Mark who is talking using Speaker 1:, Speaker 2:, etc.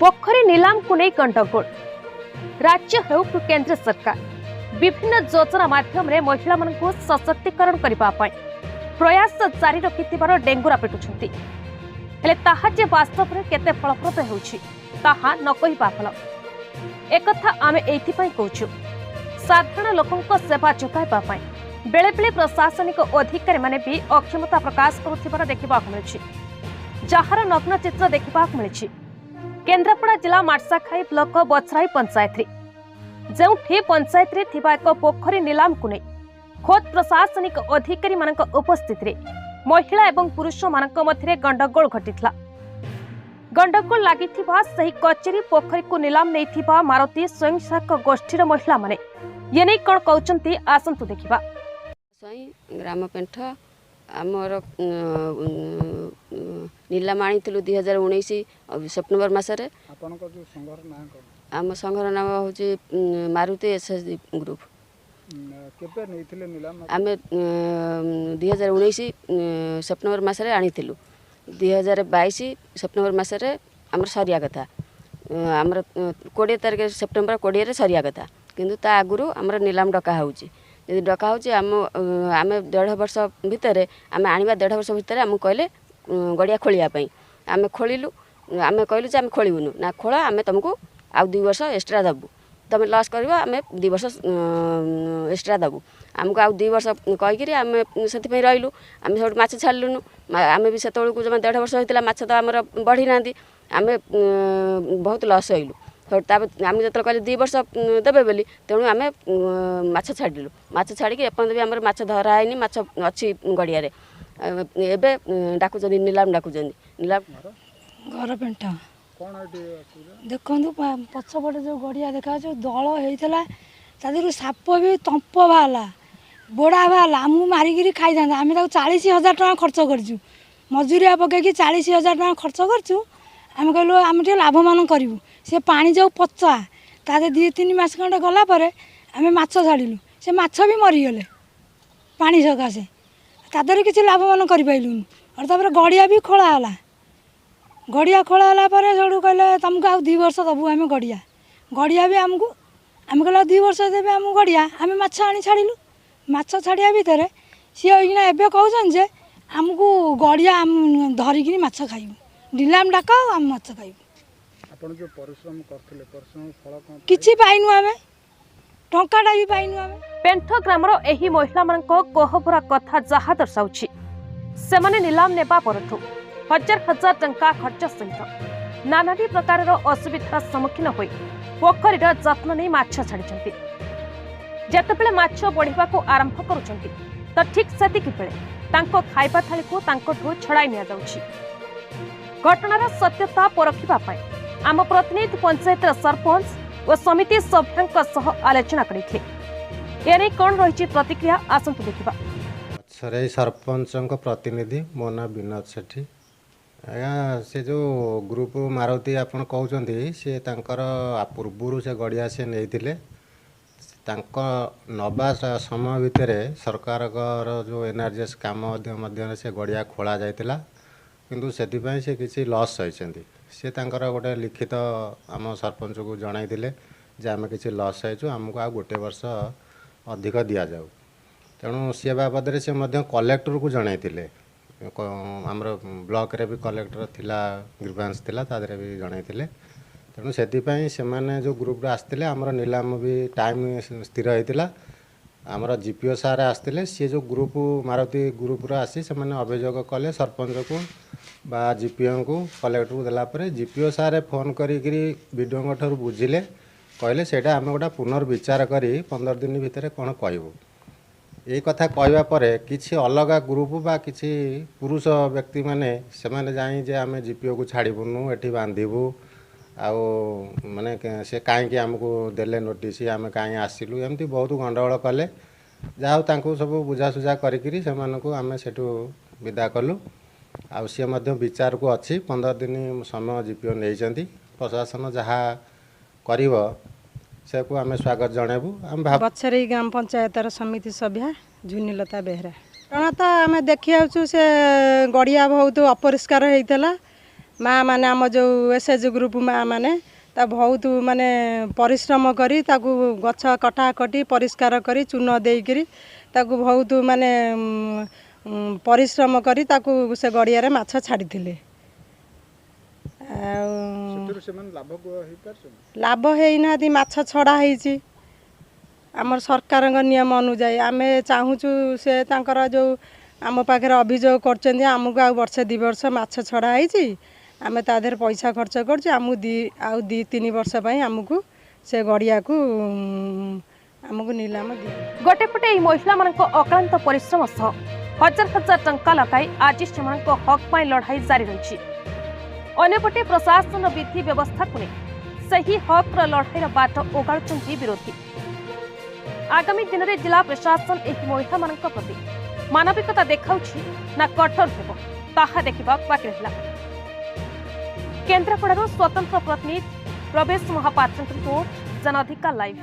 Speaker 1: ପୋଖରୀ ନିଲାମକୁ ନେଇ ଗଣ୍ଡଗୋଳ। ରାଜ୍ୟ ହେଉ କି କେନ୍ଦ୍ର ସରକାର ବିଭିନ୍ନ ଯୋଜନା ମାଧ୍ୟମରେ ମହିଳାମାନଙ୍କୁ ସଶକ୍ତିକରଣ କରିବା ପାଇଁ ପ୍ରୟାସ ଜାରି ରଖିଥିବାର ଡେଙ୍ଗୁରା ପିଟୁଛନ୍ତି। ହେଲେ ତାହା ଯେ ବାସ୍ତବରେ କେତେ ଫଳପ୍ରଦ ହେଉଛି, ତାହା ନ କହିବା ଭଲ। ଏକଥା ଆମେ ଏଇଥିପାଇଁ କହୁଛୁ, ସାଧାରଣ ଲୋକଙ୍କ ସେବା ଯୋଗାଇବା ପାଇଁ ବେଳେବେଳେ ପ୍ରଶାସନିକ ଅଧିକାରୀମାନେ ବି ଅକ୍ଷମତା ପ୍ରକାଶ କରୁଥିବାର ଦେଖିବାକୁ ମିଳୁଛି, ଯାହାର ନଗ୍ନ ଚିତ୍ର ଦେଖିବାକୁ ମିଳିଛି କେନ୍ଦ୍ରାପଡ଼ା ଜିଲ୍ଲା ମାର୍ଶାଘାଇ ବ୍ଲକ ବଛରାଇ ପଞ୍ଚାୟତରେ, ଯେଉଁଠି ପଞ୍ଚାୟତରେ ଥିବା ଏକ ପୋଖରୀ ନିଲାମକୁ ନେଇ ଖୋଦ୍ ପ୍ରଶାସନିକ ଅଧିକାରୀମାନଙ୍କ ଉପସ୍ଥିତିରେ ମହିଳା ଏବଂ ପୁରୁଷମାନଙ୍କ ମଧ୍ୟରେ ଗଣ୍ଡଗୋଳ ଘଟିଥିଲା। ଗଣ୍ଡଗୋଳ ଲାଗିଥିବା ସେହି କଚେରୀ ପୋଖରୀକୁ ନିଲାମ ନେଇଥିବା ମାରୁତି ସ୍ୱୟଂ ସହାୟକ ଗୋଷ୍ଠୀର ମହିଳାମାନେ ଏନେଇ କ'ଣ କହୁଛନ୍ତି, ଆସନ୍ତୁ ଦେଖିବା।
Speaker 2: ସ୍ୱାଇଁ, ଗ୍ରାମ ପେଣ୍ଠ। ଆମର ନିଲାମ ଆଣିଥିଲୁ 2019 ସେପ୍ଟେମ୍ବର ମାସରେ।
Speaker 3: ଆପଣଙ୍କ ଯେଉଁ ସଂଘର ନାଁ କ'ଣ?
Speaker 2: ଆମ ସଂଘର ନାମ ହେଉଛି Maruti S S G group.
Speaker 3: କେବେ ନେଇଥିଲେ ନିଲାମ?
Speaker 2: ଆମେ 2019 ସେପ୍ଟେମ୍ବର ମାସରେ ଆଣିଥିଲୁ। 2022 ସେପ୍ଟେମ୍ବର ମାସରେ ଆମର ସରିବା କଥା। ଆମର 20 ତାରିଖ, ସେପ୍ଟେମ୍ବର 20ରେ ସରିବା କଥା, କିନ୍ତୁ ତା ଆଗରୁ ଆମର ନିଲାମ ଡକା ହେଉଛି। ଯଦି ଡକା ହେଉଛି, ଆମେ ଦେଢ଼ ବର୍ଷ ଭିତରେ, ଆମେ ଆଣିବା ଦେଢ଼ ବର୍ଷ ଭିତରେ ଆମକୁ କହିଲେ ଗଡ଼ିଆ ଖୋଳିବା ପାଇଁ। ଆମେ ଖୋଳିଲୁ। ଆମେ କହିଲୁ ଯେ ଆମେ ଖୋଳିବୁନୁ। ନା, ଖୋଳ, ଆମେ ତୁମକୁ ଆଉ 2 ବର୍ଷ ଏକ୍ସଟ୍ରା ଦେବୁ। ତୁମେ ଲସ୍ କରିବ, ଆମେ 2 ବର୍ଷ ଏକ୍ସଟ୍ରା ଦେବୁ। ଆମକୁ ଆଉ 2 ବର୍ଷ କହିକିରି ଆମେ ସେଥିପାଇଁ ରହିଲୁ। ଆମେ ସେଇଠୁ ମାଛ ଛାଡ଼ିଲୁନୁ। ଆମେ ବି ସେତେବେଳକୁ ଜମା ଦେଢ଼ ବର୍ଷ ହେଇଥିଲା, ମାଛ ତ ଆମର ବଢ଼ି ନାହାନ୍ତି। ଆମେ ବହୁତ ଲସ୍ ହେଇଲୁ। ତାପରେ ଆମକୁ ଯେତେବେଳେ କହିଲେ 2 ବର୍ଷ ଦେବେ ବୋଲି, ତେଣୁ ଆମେ ମାଛ ଛାଡ଼ିଲୁ। ମାଛ ଛାଡ଼ିକି ଏପର୍ଯ୍ୟନ୍ତ ବି ଆମର ମାଛ ଧରା ହେଇନି, ମାଛ ଅଛି ଗଡ଼ିଆରେ। ଏବେ ଡାକୁଛନ୍ତି ନିଲାମ, ଡାକୁଛନ୍ତି ନିଲାମ।
Speaker 4: ଘର ପେଣ୍ଠ।
Speaker 3: କ'ଣ ଏଠି ଅସୁବିଧା?
Speaker 4: ଦେଖନ୍ତୁ, ପଛପଟେ ଯେଉଁ ଗଡ଼ିଆ ଦେଖାଯାଉଛି, ଦଳ ହେଇଥିଲା, ତା ଦେହରୁ ସାପ ବି ତମ୍ପ ବାହାରିଲା, ବୋଡ଼ା ବାହାରିଲା, ଆମକୁ ମାରିକିରି ଖାଇଥାନ୍ତା। ଆମେ ତାକୁ 40,000 ଟଙ୍କା ଖର୍ଚ୍ଚ କରିଛୁ, ମଜୁରିଆ ପକେଇକି 40,000 ଟଙ୍କା ଖର୍ଚ୍ଚ କରିଛୁ। ଆମେ କହିଲୁ ଆମେ ଟିକେ ଲାଭବାନ କରିବୁ। ସେ ପାଣି ଯେଉଁ ପଚା, ତା ଦେହରେ 2-3 ମାସ ଖଣ୍ଡେ ଗଲା ପରେ ଆମେ ମାଛ ଛାଡ଼ିଲୁ, ସେ ମାଛ ବି ମରିଗଲେ ପାଣି ସକାଶେ। ତା ଦେହରେ କିଛି ଲାଭବାନ କରିପାରିଲୁନୁ। ଆଉ ତାପରେ ଗଡ଼ିଆ ବି ଖୋଳା ହେଲା। ଗଡ଼ିଆ ଖୋଳା ହେଲା ପରେ ସେଇଠୁ କହିଲେ ତୁମକୁ ଆଉ 2 ବର୍ଷ ଦେବୁ ଆମେ ଗଡ଼ିଆ। ଗଡ଼ିଆ ବି ଆମକୁ, ଆମେ କହିଲୁ ଆଉ 2 ବର୍ଷ ଦେବେ ଆମକୁ ଗଡ଼ିଆ, ଆମେ ମାଛ ଆଣି ଛାଡ଼ିଲୁ। ମାଛ ଛାଡ଼ିବା ଭିତରେ ସିଏ ଏଇକିନା ଏବେ କହୁଛନ୍ତି ଯେ ଆମକୁ ଗଡ଼ିଆ ଧରିକିରି ମାଛ ଖାଇବୁ, ନିଲାମ ଡାକ, ଆମେ ମାଛ ଖାଇବୁ।
Speaker 3: ଆପଣ ଯେଉଁ ପରିଶ୍ରମ କରିଥିଲେ, ପରିଶ୍ରମ ଫଳ କ'ଣ?
Speaker 4: କିଛି ପାଇନୁ ଆମେ, ଟଙ୍କାଟା ବି ପାଇନୁ ଆମେ।
Speaker 1: ପେଣ୍ଠ ଗ୍ରାମର ଏହି ମହିଳାମାନଙ୍କ କୋହଭରା କଥା ଯାହା ଦର୍ଶାଉଛି, ସେମାନେ ନିଲାମ ନେବା ପରଠୁ ହଜାର ହଜାର ଟଙ୍କା ଖର୍ଚ୍ଚ ସହିତ ନାନାଦି ପ୍ରକାରର ଅସୁବିଧାର ସମ୍ମୁଖୀନ ହୋଇ ପୋଖରୀର ଯତ୍ନ ନେଇ ମାଛ ଛାଡ଼ିଛନ୍ତି। ଯେତେବେଳେ ମାଛ ବଢ଼ିବାକୁ ଆରମ୍ଭ କରୁଛନ୍ତି ତ ଠିକ୍ ସେତିକି ବେଳେ ତାଙ୍କ ଖାଇବା ଥାଳିକୁ ତାଙ୍କଠୁ ଛଡ଼ାଇ ନିଆଯାଉଛି। ଘଟଣାର ସତ୍ୟତା ପରଖିବା ପାଇଁ ଆମ ପ୍ରତିନିଧି ପଞ୍ଚାୟତର ସରପଞ୍ଚ ଓ ସମିତି ସଭ୍ୟଙ୍କ ସହ ଆଲୋଚନା କରିଥିଲେ। ଏନେଇ କ'ଣ ରହିଛି ପ୍ରତିକ୍ରିୟା, ଆସନ୍ତୁ ଦେଖିବା।
Speaker 5: ପଛରେ ସରପଞ୍ଚଙ୍କ ପ୍ରତିନିଧି, ମୋ ନାଁ ବିନୋଦ ସେଠୀ। ଆଜ୍ଞା, ସେ ଯେଉଁ ଗ୍ରୁପ୍ ମାରୁତି ଆପଣ କହୁଛନ୍ତି, ସେ ତାଙ୍କର ପୂର୍ବରୁ ସେ ଗଡ଼ିଆ ସେ ନେଇଥିଲେ। ତାଙ୍କ ନେବା ସମୟ ଭିତରେ ସରକାରଙ୍କର ଯେଉଁ ଏନ୍ ଆର୍ ଜି ଏସ୍ କାମ ମଧ୍ୟରେ ସେ ଗଡ଼ିଆ ଖୋଳା ଯାଇଥିଲା, କିନ୍ତୁ ସେଥିପାଇଁ ସେ କିଛି ଲସ୍ ସହିଛନ୍ତି। ସେ ତାଙ୍କର ଗୋଟେ ଲିଖିତ ଆମ ସରପଞ୍ଚକୁ ଜଣାଇଥିଲେ ଯେ ଆମେ କିଛି ଲସ୍ ହେଇଛୁ, ଆମକୁ ଆଉ ଗୋଟେ ବର୍ଷ ଅଧିକ ଦିଆଯାଉ। ତେଣୁ ସେ ବାବଦରେ ସେ ମଧ୍ୟ କଲେକ୍ଟରକୁ ଜଣାଇଥିଲେ। ଆମର ବ୍ଲକରେ ବି କଲେକ୍ଟର ଥିଲା, ଗ୍ରିଭାନ୍ସ ଥିଲା, ତା ଦେହରେ ବି ଜଣାଇଥିଲେ। ତେଣୁ ସେଥିପାଇଁ ସେମାନେ ଯେଉଁ ଗ୍ରୁପ୍ରେ ଆସିଥିଲେ, ଆମର ନିଲାମ ବି ଟାଇମ୍ ସ୍ଥିର ହେଇଥିଲା। ଆମର ଜି ପି ଓ ସାର୍ ଆସିଥିଲେ। ସିଏ ଯେଉଁ ଗ୍ରୁପ୍ ମାରୁତି ଗ୍ରୁପ୍ର ଆସି ସେମାନେ ଅଭିଯୋଗ କଲେ ସରପଞ୍ଚକୁ ବା ଜି ପି ଓଙ୍କୁ, କଲେକ୍ଟରକୁ ଦେଲା ପରେ G P O sir phone କରିକିରି ବିଡ଼ିଓଙ୍କ ଠାରୁ ବୁଝିଲେ। କହିଲେ ସେଇଟା ଆମେ ଗୋଟେ ପୁନର୍ବିଚାର କରି 15 ଦିନ ଭିତରେ କ'ଣ କହିବୁ। ଏଇ କଥା କହିବା ପରେ କିଛି ଅଲଗା ଗ୍ରୁପ୍ ବା କିଛି ପୁରୁଷ ବ୍ୟକ୍ତିମାନେ ସେମାନେ ଯାଇ ଯେ ଆମେ ଜି ପି ଓକୁ ଛାଡ଼ିବୁନୁ, ଏଠି ବାନ୍ଧିବୁ, ଆଉ ମାନେ ସେ କାହିଁକି ଆମକୁ ଦେଲେ ନୋଟିସ୍, ଆମେ କାହିଁ ଆସିଲୁ, ଏମିତି ବହୁତ ଗଣ୍ଡଗୋଳ କଲେ। ଯାହା ହଉ, ତାଙ୍କୁ ସବୁ ବୁଝାସୁଝା କରିକିରି ସେମାନଙ୍କୁ ଆମେ ସେଠୁ ବିଦା କଲୁ। ଆଉ ସିଏ ମଧ୍ୟ ବିଚାରକୁ ଅଛି, 15 ଦିନ ସମୟ ଜି ପି ଓ ନେଇଛନ୍ତି। ପ୍ରଶାସନ ଯାହା କରିବ ସେକୁ ଆମେ ସ୍ୱାଗତ ଜଣାଇବୁ। ଆମେ ଭାବ
Speaker 6: ବଛରେଇ ଗ୍ରାମ ପଞ୍ଚାୟତର ସମିତି ସଭ୍ୟା ଝୁନିଲତା ବେହେରା। କାରଣ ତ ଆମେ ଦେଖି ଆସୁଛୁ, ସେ ଗଡ଼ିଆ ବହୁତ ଅପରିଷ୍କାର ହେଇଥିଲା। ମା ମାନେ, ଆମ ଯେଉଁ ଏସ୍ ଏଚ୍ ଗ୍ରୁପ୍ ମା ମାନେ ତା ବହୁତ ମାନେ ପରିଶ୍ରମ କରି ତାକୁ ଗଛ କଟାକଟି ପରିଷ୍କାର କରି, ଚୂନ ଦେଇକିରି ତାକୁ ବହୁତ ମାନେ ପରିଶ୍ରମ କରି ତାକୁ ସେ ଗଡ଼ିଆରେ ମାଛ ଛାଡ଼ିଥିଲେ। ଆଉ
Speaker 3: ସେଥିରୁ ସେମାନେ ଲାଭ ହେଇପାରିଛନ୍ତି?
Speaker 6: ଲାଭ ହେଇନାହାନ୍ତି। ମାଛ ଛଡ଼ା ହେଇଛି ଆମର ସରକାରଙ୍କ ନିୟମ ଅନୁଯାୟୀ। ଆମେ ଚାହୁଁଛୁ, ସେ ତାଙ୍କର ଯେଉଁ ଆମ ପାଖରେ ଅଭିଯୋଗ କରୁଛନ୍ତି, ଆମକୁ ଆଉ ବର୍ଷେ 2 ବର୍ଷ ମାଛ ଛଡ଼ା ହେଇଛି, ଆମେ ତା ଦେହରେ ପଇସା ଖର୍ଚ୍ଚ କରୁଛୁ, ଆମକୁ ଆଉ 2 3 ବର୍ଷ ପାଇଁ ଆମକୁ ସେ ଗଡ଼ିଆକୁ ଆମକୁ ନିଲାମ ଦିଅ।
Speaker 1: ଗୋଟେ ପଟେ ଏହି ମହିଳାମାନଙ୍କ ଅକ୍ଳାନ୍ତ ପରିଶ୍ରମ ସହ ହଜାର ହଜାର ଟଙ୍କା ଲଗାଇ ଆଜି ସେମାନଙ୍କ ହକ୍ ପାଇଁ ଲଢ଼ାଇ ଜାରି ରହିଛି, ଅନ୍ୟପଟେ ପ୍ରଶାସନ ବିଧି ବ୍ୟବସ୍ଥାକୁ ନେଇ ସେହି ହକ୍ର ଲଢ଼ାଇର ବାଟ ଓଗାଳୁଛନ୍ତି ବିରୋଧୀ। ଆଗାମୀ ଦିନରେ ଜିଲ୍ଲା ପ୍ରଶାସନ ଏହି ମହିଳାମାନଙ୍କ ପ୍ରତି ମାନବିକତା ଦେଖାଉଛି ନା କଠୋର ହେବ, ତାହା ଦେଖିବାକୁ ବାକି ରହିଲା। କେନ୍ଦ୍ରାପଡ଼ାରୁ ସ୍ୱତନ୍ତ୍ର ପ୍ରତିନିଧି ପ୍ରବେଶ ମହାପାତ୍ରଙ୍କ ରିପୋର୍ଟ, ଜନ ଅଧିକାର ଲାଇଭ୍।